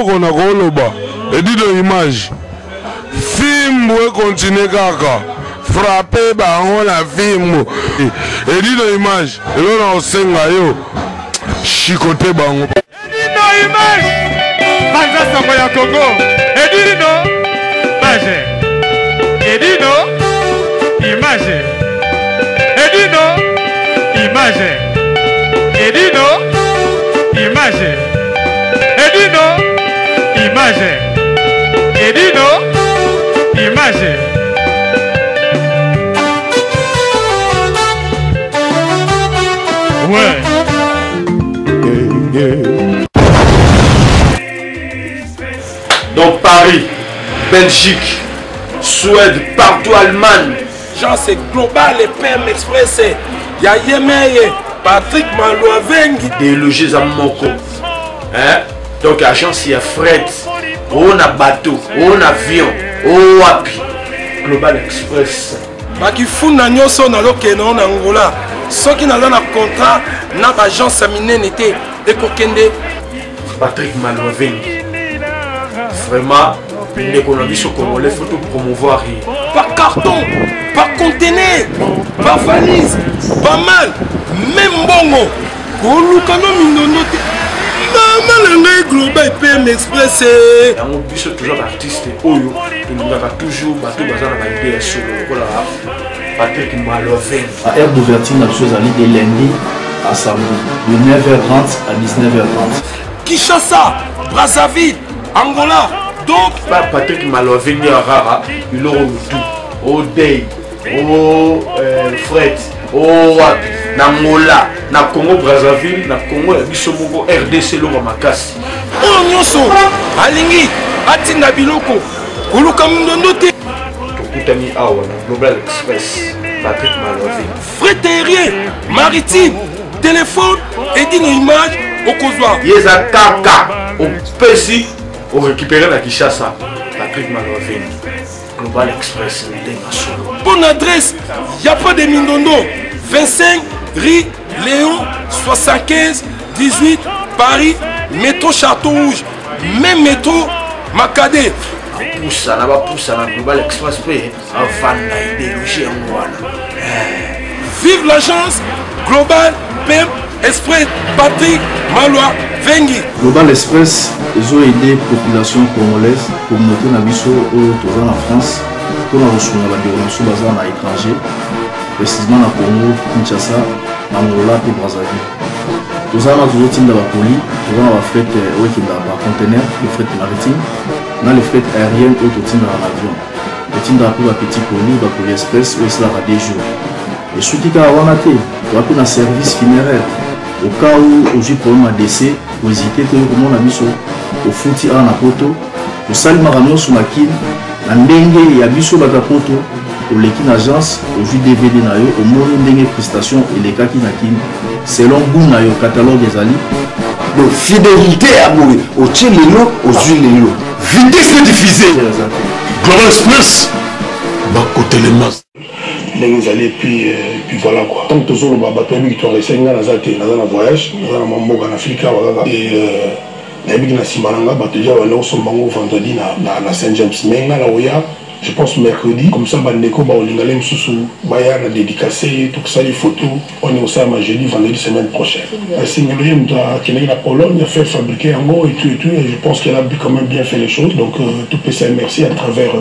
Eloko nakoloba Edino image fimbu ekontinue kaka frappe bango na fimbu Edino image eloko nakosenga yo chicote bango. Edino image panza sango ya Congo Edino image Edino image Edino image Edino image Edino image Edino image Ouais. Donc Paris, Belgique, Suède, partout Allemagne. Genre c'est global et PM Express. Ya Yemeye, Patrick Malouavengi. Déloger za moko. Hein? Donc agence ya fret, o na bateau, o na avion, o wapi. Global Express. Bakifunda nyonso nazokende na Angola. Soki naza na contrat na ba agence ya minene te ekokende. Patrick Malouavengi. Vraiment ndeko na biso congolais faut to promouvoir ye. Par carton, par conteneur, par valise, pas mal, même mbongo. Koluka no mindondo te. Mama na ngai Global PM Express. Yango biso toza ba artiste oyo tolingaka toujours bato baza na ba idée ya solo lokola Patrick Malouavengi. Ba heure d'ouverture na biso ezali de lundi à samedi de 9h30 à 19h30. Kinshasa, Brazzaville, Angola, donc ba Patrick Malouavengi ya rara biloko lutu o day o fret o wapi na Angola na Congo Brazzaville na Congo ya biso moko RDC eloko makasi. Oyo nyonso alingi atinda biloko koluka mindondo te. Tokutani awa na Global Express Patrick Malouavengi. Fret aérien, maritime, téléphone, edino image okozwa. Ye eza kaka opesi orécupérer na Kinshasa Patrick Malouavengi. Global Express ndenge solo. Bonne adresse, y a pas de mindondo. 25 rue Léon 75 18 Paris, métro Château Rouge, même métro Makade. Bapusana bapusana Global Express mpe avanda idéologie yango wana. Vive l'agence Global PM Express Patrick Malouavengi. Global Express ezo aider population congolaise, communauté na biso oyo toza na France mpona kosunga bandeko na biso baza na étranger, précisément na Congo Kinshasa, Angola mpe Brazzaville. Toza wana tozotinda bacolis, toza na bafret oyo ekendaka par conteneur, le fret maritime na le fret aérienne oyo totindaka na avion. Totindaka mpe bapetit colis, bacolis express oyo esalaka 2 jours. Esuki kaka wana te, toza mpe na service funéraire. Au cas où ozwi problème ya décès, kohésite te, oyo komona biso ofuti awa na poto, tosali makambo nyonso na Kin na ndenge ya biso bato ya poto. Oleki na agence, ozwi DVD na yo, omoni ndenge prestation elekaki na Kin selon goût na yo, catalogue ezali. Donc fidélité ya boye, otie lelo, ozwi lelo. Vitesse de diffuser. Global Express bakotelema. Ndenge ezali, et puis voilà quoi. Tant que tozoloba bato bayebi ki toenregistre, nga naza te, naza na voyage, naza na mwa mboka na Afrika awa kaka. Et nayebiki na nsima na nga bato deja banda kosomba bango vendredi na Saint James, mais nga na oya je pense mercredi, comme ça bandeko baolinga le mosusu baya na dédicace, tokosali photo wana ekosalama jeudi, vendredi semaine prochaine. Esengelo ye moto akendaki na Pologne a fait fabriquer yango et tout et tout, et je pense qu'elle a quand même bien fait les choses, donc topesa ye merci à travers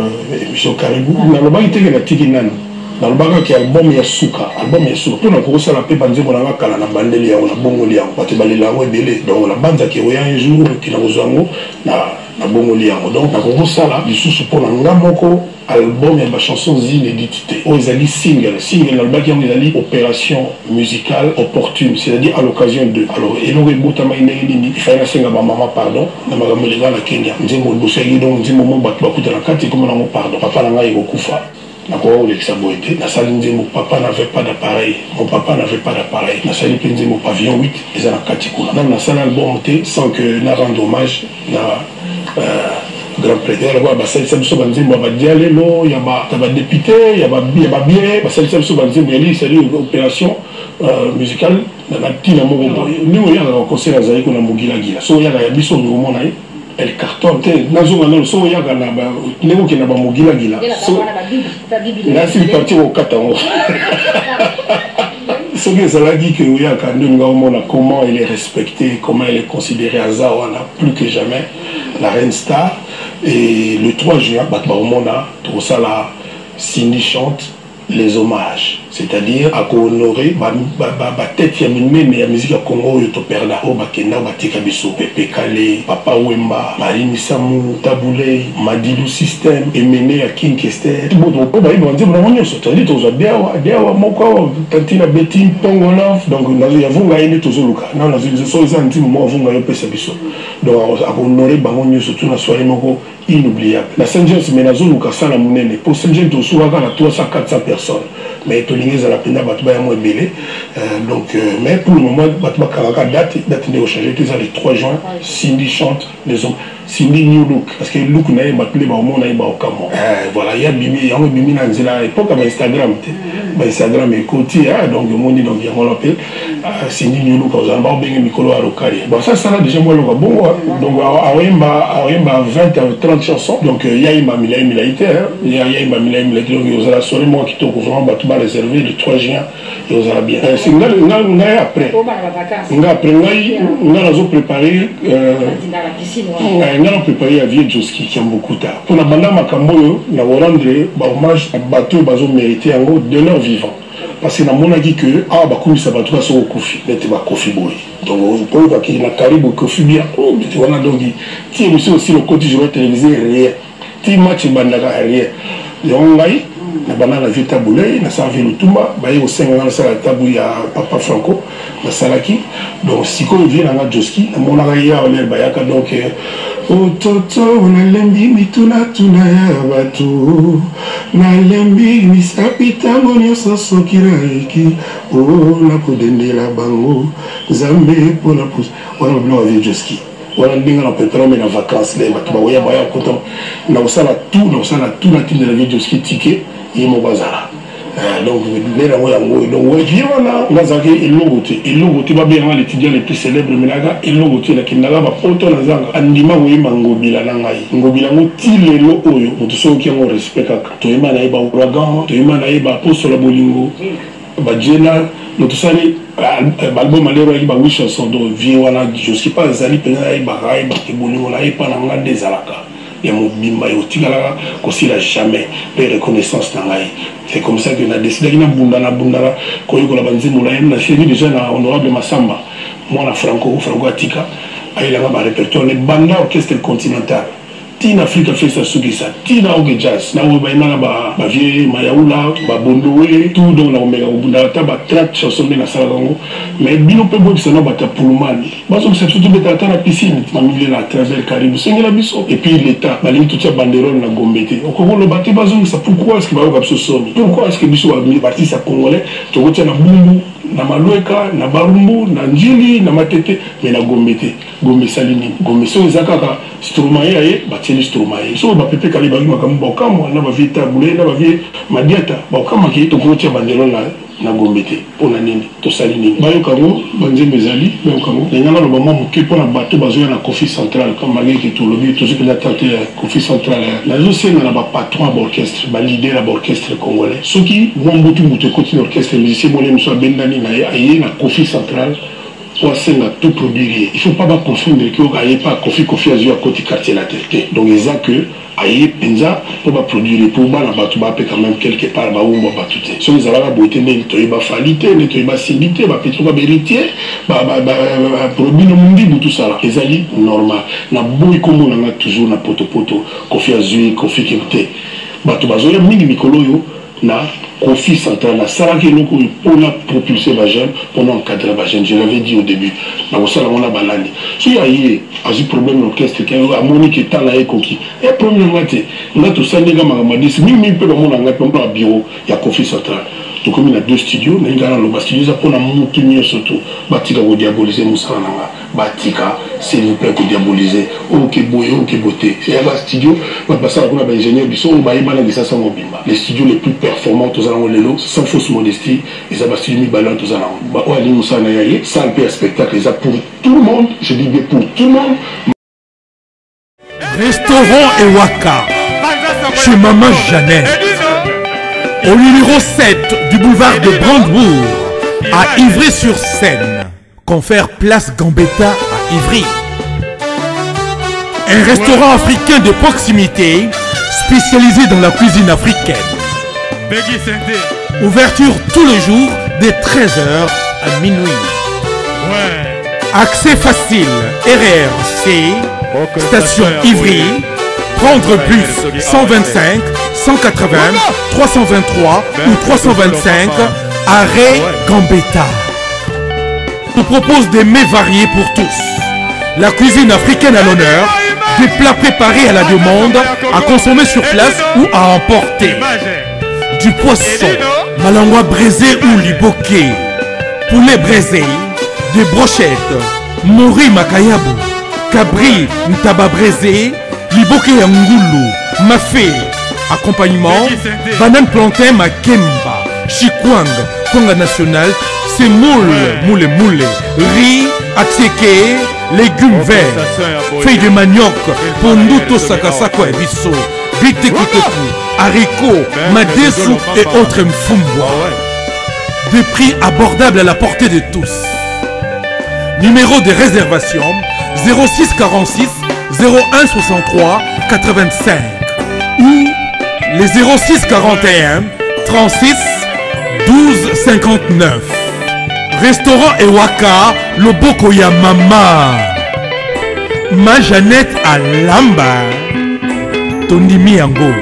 émission Caribou. Nalobaki teke natiki nani, nalobaka ke album ya suka, album ya suka mpo nakokosala mpe banzembo na nga kala, na bandeli yango, na bongoli yango, bato balela yango ebele, donc nabanzaki oya un jour okenda kozwa yango na bongoli yango, donc nakokosala lisusu mpo na nga moko album ya bachansons inédites te. Oyo ezali single, single nalobaki yango ezali opération musicale opportune, c'est-à-dire à l'occasion de. Alors eloko ebotamaki ndenge nini, ifai nasenga bamama pardon na makambo elenga na Kenya, nzembo liboso yaki, donc nzembo mo bato bakuta na kati ekoma nango pardon, papa na ngai ekokufa, nakoka kolekisa boye te. Nasali nzembo papa n'avait pas d'appareil, mon papa n'avait pas d'appareil, nasali mpe nzembo pavillon 8 eza na kati kuna. Nano nasali album te sans que na rendre hommage na grand prêtre. Lokola basalisa biso banzembo ya badialelo ya badéputé ya babien, basalisa biso banzembo ya c'est-à-dire opération musicale na ntina moko boye. Ndenge oyakaka concert azali kuna mogilagila, so oyaka ya biso okomona ye. Elle cartonne te nazonga nano soki oyaka na ndenge okende na bamogilagila nasili parti okokata yango soki ezalaki ke oyaka nde olinga omona comment elle est respectée, comment elle est considérée. Aza wana plus que jamais la reine star. Et le 3 juin, bato bakomona tokosala Cindy chante les hommages, c'est-à-dire akohonore batete ya minene ya musique ya Congo oyo toperda, oyo bakenda, batika biso: Pepe Kale, Papa Wemba, Marie Misamu, Tabu Ley, Madilu Système, Emene ya King Kester, oyo bayebi banzembo nango nyonso. C'est-à-dire tozwa Diawa Diawa moko awa, Tantina Beti Mpongo Love. Donc yavunga ye nde tozoluka nano so eza nzimbo moko avunga ye opesa biso. Donc akohonore bango nyonso tuna soirée moko inoubliable na Saint James. Mais nazoluka sala monene mpo Saint James tosukaka na 300 400 personnes, mais tolingi ezala mpenza bato bayamo ebele. Donc mais pour le moment bato bakangaka date. Date nde kochange te, eza le 3 juin, Cindy chante les hommes, Cindy new look, parce que look na ye bato nde baomona ye baokamwa. Voilà, ye abimi yango, ebimi na nzela époque ya bainstagram te, bainstagram ekoti. Donc omoni, donc yango wana mpe Cindy new look ozala baobenge mikolo ya rokari. Bon, ça sala déjà mwa loka bongo. Donc aoyemba 20 à 30 chansons. Donc yayemba milai milai te, yayemba milai milai te. Donc ozala soirée moko kitoko vraiment. Bato baréservé le 3 juin, ozala bien. Ngai après, ngai après, ngai ngai nazo préparer, ngai na préparer ya vieux Joski Kiambukuta mpona banda makambo oyo na korendre bahommage na bato oyo bazomérite yango de leur vivant, parce que namonaki ke awa bakumisa bato kaka soki okufi, neti bakofi boye. Donc oyokaki na karibu kofi bien wana. Donc ti émission osili, okoti journal télévisé, rien. Ti match ebandaka, rien. Yango ngai na banda na vieux Tabu Ley, nasala vieux Lutumba, baye kosenga nga nasala tabu ya papa Franco, nasalaki. Donc sikoyo vieux na nga Joski, namonaka ye awa lere bayaka. Donc ototo nalembi mitunatuna ya bato, nalembi misapi ntango nyonso soki nayeki o nakodendela bango Nzambe mpona wana babiloko ya vieux Joski wana. Ndenge na prépare me na vacance le bato bakoya, baya kota na kosala tout, na kosala tout, natindela vieux Joski ticket, ye moko azala. Donc nde yango yango. Donc vieux wana, nga azalaki eloko te, eloko te. Babenganga l'étudiant le plus célèbre, menaka eloko te. Nakendaka bapoto, nazanga andima koyemba Ngobila na ngai. Ngobila yango ti lelo oyo moto soki yango respect kaka. Toyemba na ye baouragan, toyemba na ye bapostola bolingo, bajena moto tosali baalbum alero ayaki ba huit chanson. Donc vieux wana Joski mpa azali mpenza, ayebaka, ayebaka bolingo na ye mpa na nga nde ezalaka ya mobimba, ekotikalaka kosila jamais, mpe reconnaissance na ngai. C'est comme ça que nadécidaki nabunda, nabundaka koyekola banzembo na ye. Nasengi déjà na honorable Masamba, mwana Franco, Franco atika ayelanga barépertoire ne banda Orchestre Continental ntina Afrika Festa, sukisa ntina OK Jazz na oyo bayemaka bavieux Mayaula, Babondowe, tout. Donc nakomeka kobunda ata ba 30 chanson nde nasalaka yango. Mais bino mpe boyebisa na bato ya Pulumani bazongisa biso, tobeta ata na piscine mamile na travers Karibu, sengela biso. Et puis l'État balingi totia banderole na Gombe te, okoki koloba te bazongisa. Pourquoi est ce que bayoka biso soni? Pourquoi est ce que biso baartiste ya congolais tokotia na Bumbu, na Malweka, na Barumbu, na Njili, na Matete, mais na Gombe te? Gombe esali nini? Gombe soki eza kaka Stromae aye, batieli Stromae. Soki bapepe kali bazwi makambo, baokamwa na bavieux Tabu Ley, na bavieux Madiata, baokamwaki. Tokotia banderole na Gombe te, mpo na nini? Tosali nini? Bayoka yango, banzembo ezali, bayoka yango. Na ngai naloba mwa moke mpo na bato bazoya na Kofi Central. Malgré ke tolobi tozwi mpenza ta te ya Kofi Central, nazosenga na bapatron ya baorchestre, baleader ya baorchestre congolais, soki mwa mbutu mutu ekoti na orchestre, musicien mone mosu abendani na ye, aye na Kofi Central po asenga tout produire ye, il faut pas baconfondre ke oyo aye pa Kofi, Kofi azwi, akoti Quartier Latin te. Donc eza ke aye mpenza mpo baproduire, mpo bana bato bape quand même quelque part bawumbwa bato te. Soki ezalaka boye te, ndenge toyeba Fally te, nde toyeba Cindy te, bapetro, bahéritier, Robinho Mundibu, tosala ezali normal. Naboyi kombo na nga toujours na potopoto, Kofi azwi, Kofi ke te. Bato bazoya mingi mikolo oyo na Kofi Central. Nasalaki eloko oyo mpona propulser bajeune, mpona encadrer bajeune. Je l'avais dit au début, nakosala ngo na banani. Soki aye azwi problème na orchestre, ke amoni ke tala ye ekoki e problème na nga te. Nga tosali ndenge makambo adisi mingimingi mpe bamona ngai mpe na bureau ya Kofi Central. Tokomi na deux studio. Nalingi kaka naloba, studio eza mpona mutu nyonso to batika kodiaboliser mosala na nga. Batika s'il vous plaît kodiaboliser oyo ke boye, oyo ke boye te. Eyaka studio, bato basala kuna, baingénieur biso oyo bayebana lisasa mobimba. Les studios les plus performants toza nango lelo, sans fausse modestie, eza bastudio mibale wana toza nango. Oyo alingi mosala na ye, aye. Salle mpe ya spectacle eza pour tout le monde, je dis bien pour tout le monde. Restaurant Ewaka, chez Maman Jeannette, au numéro 7 du boulevard de Brandebourg, à Ivry-sur-Seine, confère Place Gambetta à Ivry. Un restaurant africain de proximité spécialisé dans la cuisine africaine. Ouverture tous les jours dès 13h à minuit. Accès facile, RRC, station Ivry, prendre bus 125, 180, 323 ou 325, arrêt Gambetta. On propose des mets variés pour tous. La cuisine africaine à l'honneur, des plats préparés à la demande, à consommer sur place ou à emporter. Du poisson, malangwa braisé ou liboké, poulet braisé, des brochettes, mori makayabu, cabri ntaba braisé, liboké ya ngulu, mafé, accompagnement, banane plantain makemba, chikwang, kwanga national, semoule, moule moule, riz, atieke, légumes verts, feuilles de manioc, pondu tosakasako ya biso, bitekuteku, haricots, madesu et autres mfumbwa. Des prix abordables à la portée de tous. Numéro de réservation 06 46 01 63 85 ou les 06 41 36 12 59. Restaurant Ewaka, Loboko ya Mama. Ma Jeannette Alamba. Tondimi Yango.